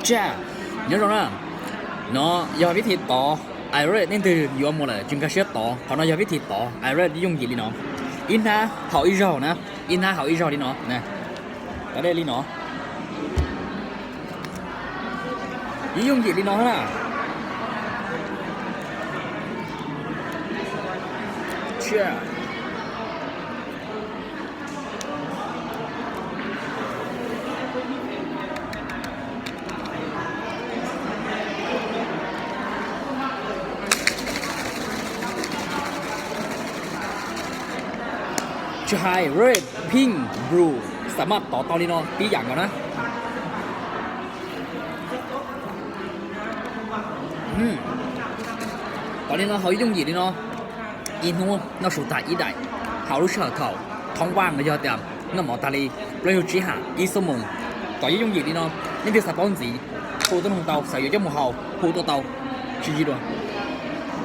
Tsam, nyob zoo na. No yog vib thi tod, iRate nej leej twg yuav mus lawm tsis nkag siab tod, qhov no yog vib thi tod, iRate yooj yim li no. Ib hnab haus ib zaug na, ib hnab haus ib zaug li no. Tov dej li no, yooj yim li no na. Tsis hais red, pink, blue, xam maj tov tau li no tib yam nkaus na. Tov li no haus yooj yim li no. Ib hnub noj su tag ib daim, haus lub sij hawm thaum thoob vaj no yog tias noj mov tag li plaub caug tsib ham ib xuab moos. Tov yooj yim li no, leej twg xav paub ntxiv hu tuaj noog tau, xav yuav coj mus haus hu tuaj tau, tsis yig dua.